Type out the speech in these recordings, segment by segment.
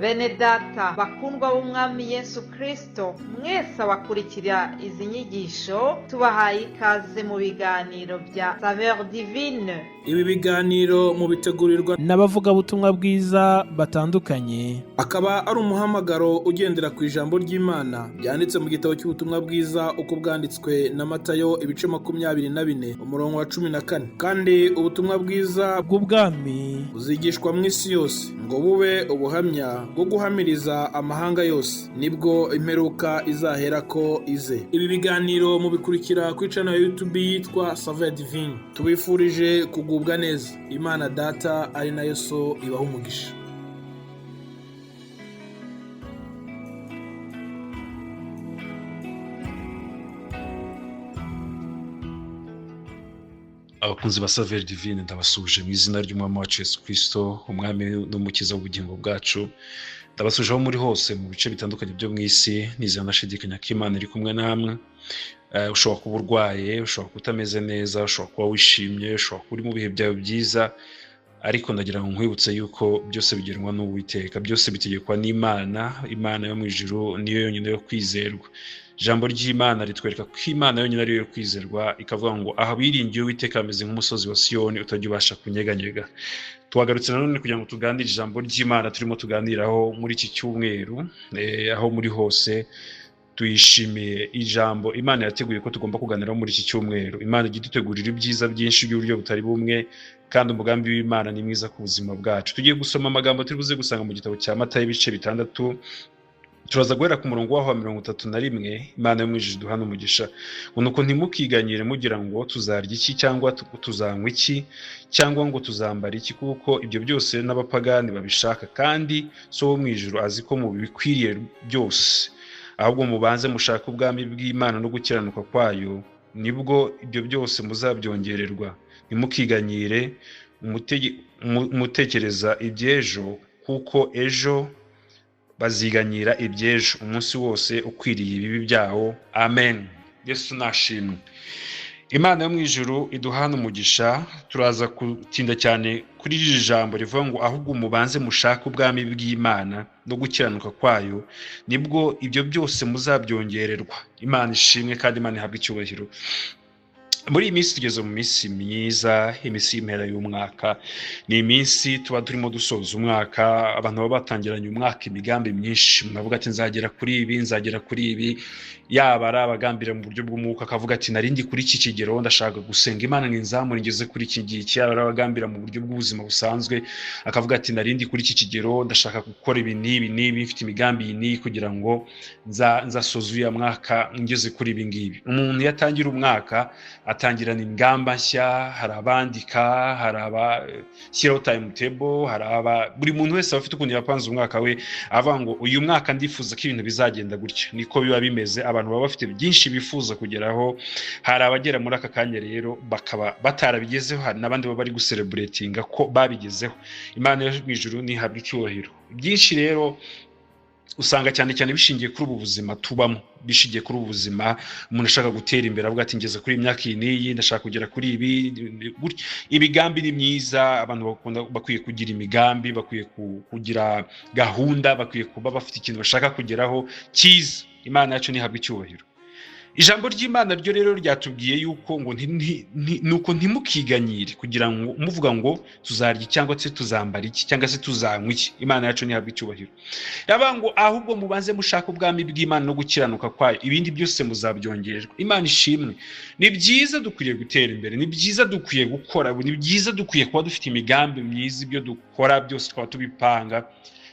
Bene data bakundwa b'Umwami Yesu Kristo, mwese abakurikira izi nyigisho, tubahaye ikaze mu biganiro bya Saveur Divine. Ibi biganiro mubitegurirwa n'abavugabutumwa bwiza batandukanye, akaba ari umuhamagaro ugendera ku ijambo ry'Imana ryanditse mu gitabo cy'ubutumwa bwiza uko bwanditswe na Matayo, ibice 24, umurongo wa 14. Kandi ubutumwa bwiza bw'ubwami buzigishwa mu isi yose ngo bube ubuhamya bwo guhamiriza amahanga yose, nibwo imperuka izaherako ize. Ibi biganiro mubikurikira kuri channel ya YouTube yitwa Saveur Divine. Tubifurije kugubwa neza. Imana Data ari nayo So ibaha umugisha. Abakunzi ba Saveur Divine, ndabasuhuje mu izina ry'Umwami wacu Yesu Kristo, Umwami n'Umukiza w'ubugingo bwacu. Ndabasuhuje aho muri hose mu bice bitandukanye byo mu isi, nizera ndashidikanya ko Imana iri kumwe namwe. Ushobora kuba urwaye, ushobora kuba utameze neza, ushobora kuba wishimye, ushobora kuba uri mu bihe byawe byiza, ariko ndagira ngo nkwibutse yuko byose bigenwa n'Uwiteka, byose bitegekwa n'Imana. Imana yo mu ijuru niyo yonyine yo kwizerwa. Ijambo ry'Imana ritwereka ko Imana yonyine ariyo yo kwizerwa, ikavuga ngo abiringiye Uwiteka bameze nk'umusozi wa Siyoni utajya ubasha kunyeganyega. Tuhagarutse nanone kugira ngo tuganire ijambo ry'Imana turimo tuganiraho muri iki cyumweru. Aho muri hose tuyishimiye ijambo Imana yateguye ko tugomba kuganiraho muri iki cyumweru. Imana ijya idutegurira ibyiza byinshi by'uburyo butari bumwe, kandi umugambi w'Imana ni mwiza ku buzima bwacu. Tugiye gusoma amagambo turi buze gusanga mu gitabo cya Matayo, ibice 6. Turaza guhera ku murongo waho wa 31. Imana yo mu ijuru iduhane umugisha. Ngo nuko ntimukiganyire mugira ngo tuzarya iki, cyangwa tuzanywa iki, cyangwa ngo tuzambara iki, kuko ibyo byose n'abapagani babishaka, kandi So wo mu ijuru azi ko mubikwiriye byose. Ahubwo mubanze mushake ubwami bw'Imana no gukiranuka kwayo, nibwo ibyo byose muzabyongererwa. Ntimukiganyire mutekereza iby'ejo, kuko ejo baziganyira iby'ejo. Umunsi wose ukwiriye ibibi byawo. Amen. Yesu nashimwe. Imana yo mu ijuru iduhane umugisha. Turaza gutinda cyane kuri iri jambo rivuga ngo ahubwo mubanze mushake ubwami bw'Imana no gukiranuka kwayo, nibwo ibyo byose muzabyongererwa. Imana ishimwe kandi Imana ihabwe icyubahiro. Muri iyi minsi tugeze mu minsi myiza, iminsi y'impera y'umwaka. Ni iminsi tuba turimo dusoza umwaka. Abantu baba batangiranye umwaka imigambi myinshi. Umuntu avuga ati nzagera kuri ibi, nzagera kuri ibi. Yaba ari abagambira mu buryo bw'umwuka, akavuga ati nari ndi kuri iki kigero, ndashaka gusenga Imana ngo inzamure ngeze kuri iki ngiki. Yaba ari abagambira mu buryo bw'ubuzima busanzwe, akavuga ati nari ndi kuri iki kigero, ndashaka gukora ibi n'ibi n'ibi, mfite imigambi iyi n'iyi kugira ngo nzasoze uyu mwaka ngeze kuri ibi ngibi. Umuntu iyo atangira umwaka atangirana ingamba nshya. Hari abandika, hari abashyiraho timetable, hari aba buri muntu wese aba afite ukuntu yapanze umwaka we, avuga ngo uyu mwaka ndifuza ko ibintu bizagenda gutya. Niko biba bimeze, abantu baba bafite byinshi bifuza kugeraho. Hari abagera muri aka kanya rero bakaba batarabigezeho, hari n'abandi baba bari gusereburetinga ko babigezeho. Imana yo mu ijuru ntihabwe icyubahiro. Byinshi rero usanga cyane cyane bishingiye kuri ubu buzima tubamo, bishingiye kuri ubu buzima. Umuntu ashaka gutera imbere, avuga ati ngeze kuri iyi myaka iyi n'iyi, ndashaka kugera kuri ibi gutya. Imigambi ni myiza, abantu bakwiye kugira imigambi, bakwiye kugira gahunda, bakwiye kuba bafite ikintu bashaka kugeraho cyiza. Imana yacu ntihabwe icyubahiro. Ijambo ry'Imana ryo rero ryatubwiye yuko ngo nuko ntimukiganyire kugira ngo muvuga ngo tuzarya cyangwa se tuzambara iki cyangwa se tuzanywa iki. Imana yacu ntihabwe icyubahiro. Yavuga ngo ahubwo mubanze mushake ubwami bw'Imana no gukiranuka kwayo, ibindi byose muzabyongererwa. Imana ishimwe. Ni byiza, dukwiriye gutera imbere, ni byiza, dukwiye gukora, ni byiza, dukwiye kuba dufite imigambi myiza, ibyo dukora byose twaba tubipanga,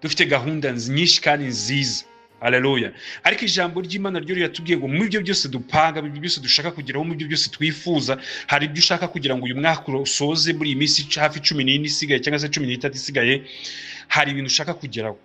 dufite gahunda nyinshi kandi nziza. Haleluya. Ariko ijambo ry'Imana ryo riratubwiye ngo muri ibyo byose dupanga, muri ibyo byose dushaka kugeraho, muri ibyo byose twifuza, hari ibyo ushaka kugira ngo uyu mwaka usoze muri iyi minsi hafi 14 isigaye cyangwa se 13 isigaye, hari ibintu ushaka kugeraho.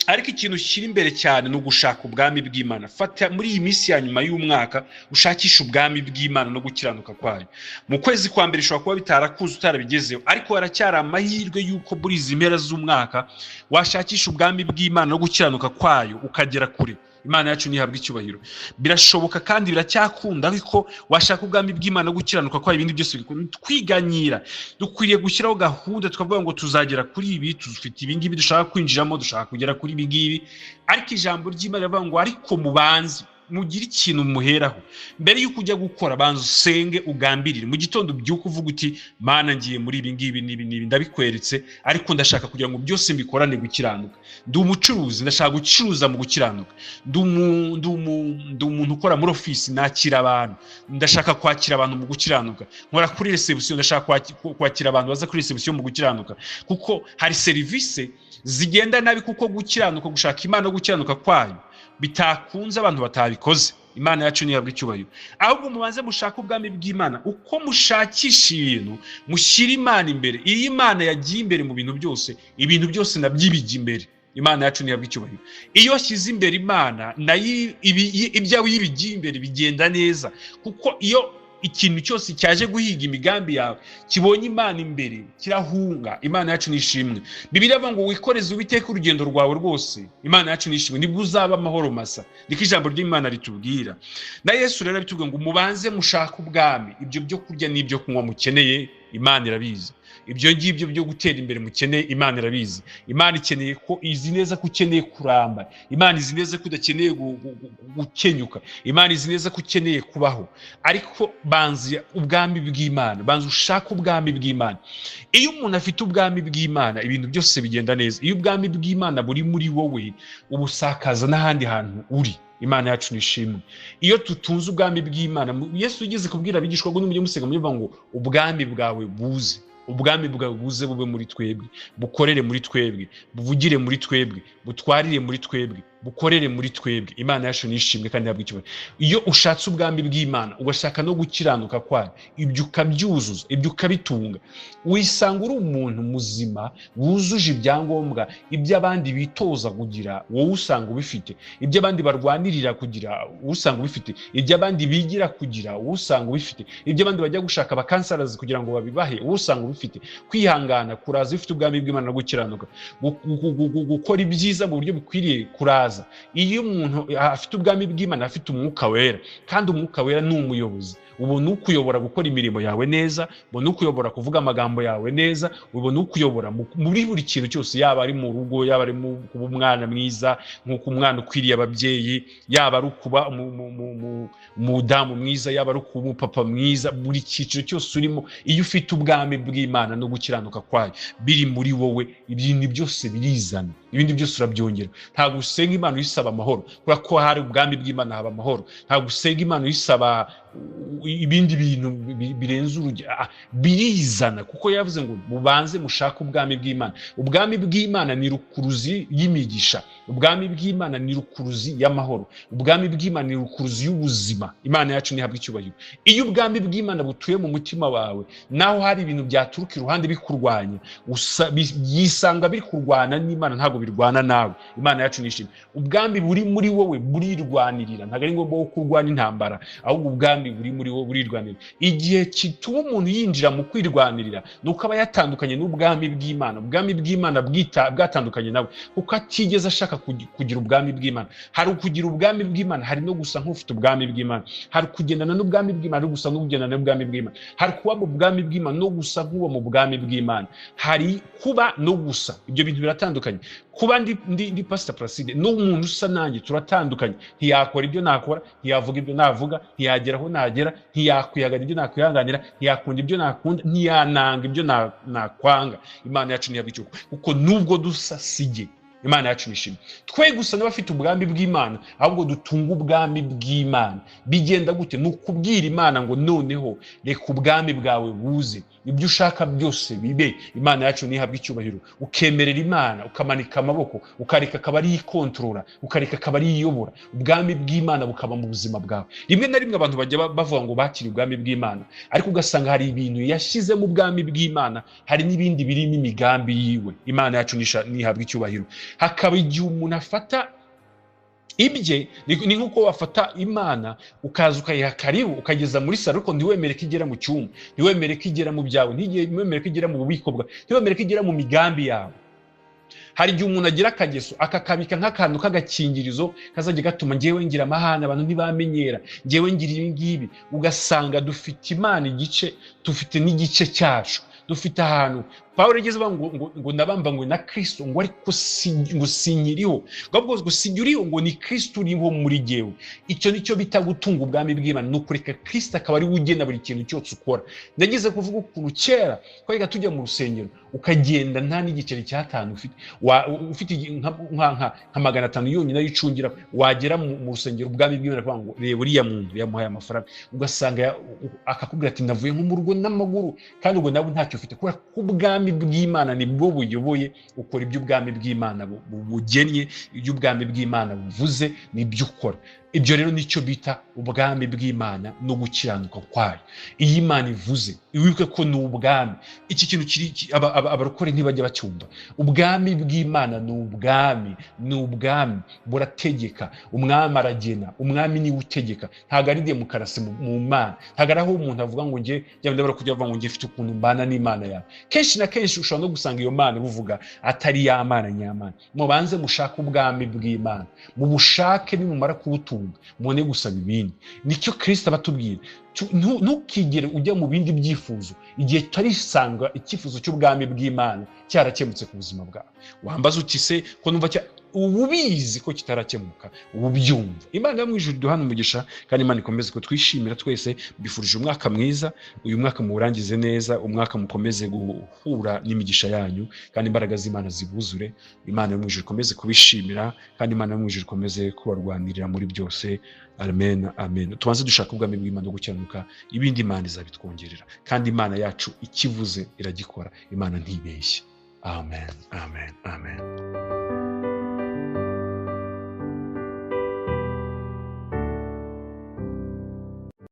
Ariko ikintu ushyira imbere cyane ni ugushaka ubwami bw'Imana. Fata muri iyi minsi ya nyuma y'umwaka ushakishe ubwami bw'Imana no gukiranuka kwayo. Mu kwezi kwa mbere ushobora kuba bitarakuze, utarabigezeho, ariko haracyari amahirwe y'uko muri izi mpera z'umwaka washakisha ubwami bw'Imana no gukiranuka kwayo ukagera kure. Imana yacu ntihabwa icyubahiro. Birashoboka kandi biracyakunda, ariko washaka ubwami bw'Imana gukiranuka kwa ibindi byose twiganyira. Dukwiriye gushyiraho gahunda tukavuga ngo tuzagera kuri ibi, tufite ibi ngibi dushaka kwinjiramo, dushaka kugera kuri ibi ngibi. Ariko ijambo ry'Imana rivuga ngo ariko mubanze mugire ikintu muheraho mbere y'uko ujya gukora. Banza usenge, ugambirire. Mu gitondo ubyuke uvuga uti: "Mana, ngiye muri ibi ngibi n'ibi n'ibi, ndabikweretse, ariko ndashaka kugira ngo byose mbikorane gukiranuka. Ndi umucuruzi, ndashaka gucuruza mu gukiranuka. Ndi umuntu ukora muri ofisi, nakira abantu, ndashaka kwakira abantu mu gukiranuka. Nkora kuri reception, ndashaka kwakira abantu baza kuri reception mu gukiranuka." Kuko hari serivisi zigenda nabi kuko gukiranuka, gushaka Imana no gukiranuka kwayo bitakunze, abantu batabikoze. Imana yacu ntihabwa icyubahiro. Ahubwo mubanze mushake ubwami bw'Imana. Uko mushakisha ibintu, mushyire Imana imbere. Iyo Imana yagiye imbere mu bintu byose, ibintu byose nabyo bijya imbere. Imana yacu ntihabwa icyubahiro. Iyo washyize imbere Imana, nayo ibyawe iyo ibigiye imbere bigenda neza, kuko iyo ikintu cyose cyaje guhiga imigambi yawe kibonye Imana imbere, kirahunga. Imana yacu nishimwe. Bibiliya ivuga ngo wikoreze Uwiteka urugendo rwawe rwose. Imana yacu nishimwe, nibwo uzaba amahoro masa. Niko ijambo ry'Imana ritubwira. Na Yesu rero aritubwira ngo mubanze mushake ubwami. Ibyo byo kurya n'ibyo kunywa mukeneye, Imana irabizi. Ibyo ngibyo byo gutera imbere mukeneye, Imana irabizi. Imana ikeneye ko, izi neza ko ukeneye kuramba. Imana izi neza ko udakeneye gukenyuka. Imana izi neza ko ukeneye kubaho. Ariko banza ubwami bw'Imana, banza ushake ubwami bw'Imana. Iyo umuntu afite ubwami bw'Imana, ibintu byose bigenda neza. Iyo ubwami bw'Imana buri muri wowe, ubusakaza n'ahandi hantu uri. Imana yacu nishimwe. Iyo tutunze ubwami bw'Imana, Yesu yigeze kubwira abigishwa ngo nimujye musenga muvuga ngo ubwami bwawe buze, ubwami bwawe buze, bube muri twebwe, bukorere muri twebwe, buvugire muri twebwe, butwarire muri twebwe, bukorere muri twebwe. Imana yacu nishimwe kandi ihabwe icyubahiro. Iyo ushatse ubwami bw'Imana, ugashaka no gukiranuka kwayo, ibyo ukabyuzuza, ibyo ukabitunga, wisanga uri umuntu muzima wuzuje ibyangombwa. Ibyo abandi bitoza kugira, wowe usanga ubifite. Ibyo abandi barwanirira kugira, wowe usanga ubifite. Ibyo abandi bigira kugira, wowe usanga ubifite. Ibyo abandi bajya gushaka abakansarazi kugira ngo babibahe, wowe usanga ubifite. Kwihangana kuraza ufite ubwami bw'Imana no gukiranuka, gukora ibyiza mu buryo bukwiriye kuraza. Iyo umuntu afite ubwami bw'Imana, afite Umwuka Wera, kandi Umwuka Wera ni umuyobozi. Ubona ukuyobora gukora imirimo yawe neza, ubona ukuyobora kuvuga amagambo yawe neza, ubona ukuyobora muri buri kintu cyose, yaba ari mu rugo, yaba ari mu kuba umwana mwiza nk'uko umwana ukwiriye ababyeyi, yaba ari ukuba umudamu mwiza, yaba ari ukuba umupapa mwiza. Buri cyiciro cyose urimo, iyo ufite ubwami bw'Imana no gukiranuka kwayo biri muri wowe, ibintu byose birizana, ibindi byose urabyongera. Ntabwo usenga Imana uyisaba amahoro, kubera ko hari ubwami bw'Imana haba amahoro. Ntabwo usenga Imana uyisaba ibindi bintu birenze urugero, birizana, kuko yavuze ngo mubanze mushake ubwami bw'Imana. Ubwami bw'Imana ni rukuruzi y'imigisha, ubwami bw'Imana ni rukuruzi y'amahoro, ubwami bw'Imana ni rukuruzi y'ubuzima. Imana yacu ntihabwa icyubahiro. Iyo ubwami bw'Imana butuye mu mutima wawe, naho hari ibintu byaturuka iruhande bikurwanya, byisanga biri kurwana n'Imana, ntabwo birwana nawe. Imana yacu nishimwe. Ubwami buri muri wowe burirwanirira. Ntabwo ari ngombwa ko kurwana intambara, ahubwo ubwami buri muri wowe burirwanirira. Igihe gituma umuntu yinjira mu kwirwanirira ni uko aba yatandukanye n'ubwami bw'Imana. Ubwami bw'Imana bwatandukanye nawe, kuko atigeze ashaka kugira ubwami bw'Imana. Hari ukugira ubwami bw'Imana, hari no gusa nk'ufite ubwami bw'Imana. Hari kugendana n'ubwami bw'Imana, no gusa n'ugendana n'ubwami bw'Imana. Hari kuba mu bwami bw'Imana no gusa nk'uwo mu bwami bw'Imana. Hari kuba no gusa, ibyo bintu biratandukanye. Kuba ndi Pastor Placide n'umuntu usa nanjye turatandukanye. Ntiyakora ibyo nakora, ntiyavuga ibyo navuga, ntiyagera aho nagera, ntiyakwihanganira ibyo nakwihanganira, ntiyakunda ibyo nakunda, ntiyananga ibyo nakwanga. Imana yacu ntihabwa icyubahiro, kuko nubwo dusa sijye. Imana yacu nishimwe. Twe gusa n'abafite ubwami bw'Imana, ahubwo dutunga ubwami bw'Imana. Bigenda gute? Ni ukubwira Imana ngo noneho reka ubwami bwawe buze, ibyo ushaka byose bibe. Imana yacu ntihabwe icyubahiro. Ukemerera Imana, ukamanika amaboko, ukareka akaba ariyo ikontorora, ukareka akaba ariyo iyobora, ubwami bw'Imana bukaba mu buzima bwawe. Rimwe na rimwe abantu bajya bavuga ngo bakiriye ubwami bw'Imana, ariko ugasanga hari ibintu yashyizemo ubwami bw'Imana, hari n'ibindi birimo imigambi yiwe. Imana yacu ntihabwe icyubahiro. Hakaba igihe umuntu afata ibye, ni nk'uko wafata Imana ukaza ukayiha karibu, ukageza muri salo, ariko ntiwemere ko igera mu cyumba, ntiwemere ko igera mu byawe, ntiwemere ko igera mu bubiko bwawe, ntiwemere ko igera mu migambi yawe. Hari igihe umuntu agira akageso akakabika nk'akantu k'agakingirizo kazajya gatuma ngewe ngira amahane, abantu ntibamenyera, ngewe ngira ibi ngibi. Ugasanga dufite Imana igice, dufite n'igice cyacu, dufite ahantu Pawulo yageze avuga ngo nabambanywe na Kristo, ngo ariko ngo sinkiriho, ngo ahubwo ngo sijya uriho, ngo ni Kristo uriho muri jyewe. Icyo nicyo bita gutunga ubwami bw'Imana, ni ukureka Kristo akaba ari we ugena buri kintu cyose ukora. Nageze kuvuga ukuntu kera twajyaga tujya mu rusengero, ukagenda nta n'igiceri cy'atanu ufite, ufite nka 500 yonyine ayicungira, wagera mu rusengero ubwami bw'Imana bakavuga ngo reba uriya muntu yamuhaye amafaranga, ugasanga akakubwira ati navuye nko mu rugo n'amaguru, kandi ubwo nawe ntacyo ufite, kubera ko ubwami bw'Imana nibwo buyoboye. Ukora ibyo ubwami bw'Imana bugennye, ibyo ubwami bw'Imana buvuze nibyo ukora. Ibyo rero nicyo bita ubwami bw'Imana no gukiranuka kwayo. Iyo Imana ivuze, wibuke ko ni ubwami. Iki kintu kiri abarokore ntibajya bacyumva. Ubwami bw'Imana ni ubwami, ni ubwami burategeka, umwami aragena, umwami niwe utegeka. Ntabwo ari demokarasi mu Mana, ntabwo ari aho umuntu avuga ngo nge ndabara kujya avuga ngo nge mfite ukuntu mbana n'Imana yawe. Kenshi na kenshi ushobora no gusanga iyo Mana buvuga atari ya Mana nyamana. Mubanze mushake ubwami bw'Imana, mubushake, nimumara kubutunga mubone gusaba ibindi. Nicyo Kristo abatubwira. Ntukigere ujya mu bindi byifuzo igihe utarisanga icyifuzo cy'ubwami bw'Imana cyarakemutse ku buzima bwawe. Wambaza uti se ko numva ubu ubizi ko kitarakemuka, ubu byumva. Imana yo mu ijuru iduhane umugisha, kandi Imana ikomeze kutwishimira twese. Mbifurije umwaka mwiza, uyu mwaka muwurangize neza, umwaka mukomeze guhura n'imigisha yanyu, kandi imbaraga z'Imana zibuzure. Imana yo mu ijuru ikomeze kubishimira, kandi Imana yo mu ijuru ikomeze kubarwanirira muri byose. Amen, amen. Tubanze dushaka ubwami bw'Imana no gukiranuka, ibindi Imana izabitwongerera, kandi Imana yacu ikivuze iragikora, Imana ntibeshye. Amen, amen, amen.